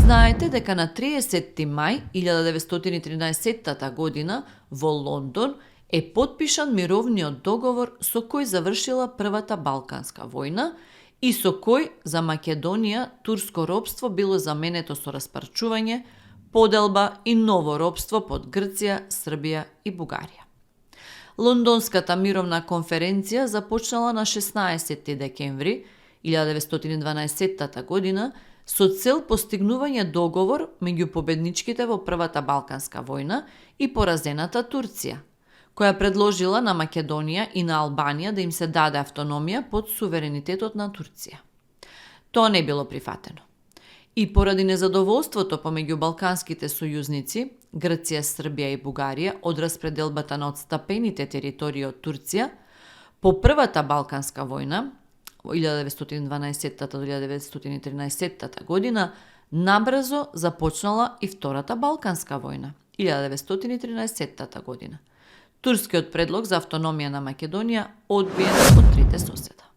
знаете дека на 30 мај 1913 година во Лондон е потпишан мировниот договор со кој завршила Првата Балканска војна и со кој за Македонија турско робство било заменето со распарчување, поделба и ново робство под Грција, Србија и Бугарија. Лондонската мировна конференција започнала на 16 декември 1912 година со цел постигнување договор меѓу победничките во Првата Балканска војна и поразената Турција, која предложила на Македонија и на Албанија да им се даде автономија под суверенитетот на Турција. Тоа не било прифатено. И поради незадоволството помеѓу балканските сојузници, Грција, Србија и Бугарија од распределбата на отстапените територии од Турција, по Првата Балканска војна, 1912-1913 година, набрзо започнала и Втората Балканска војна, 1913 година. Турскиот предлог за автономија на Македонија одбиен од трите соседа.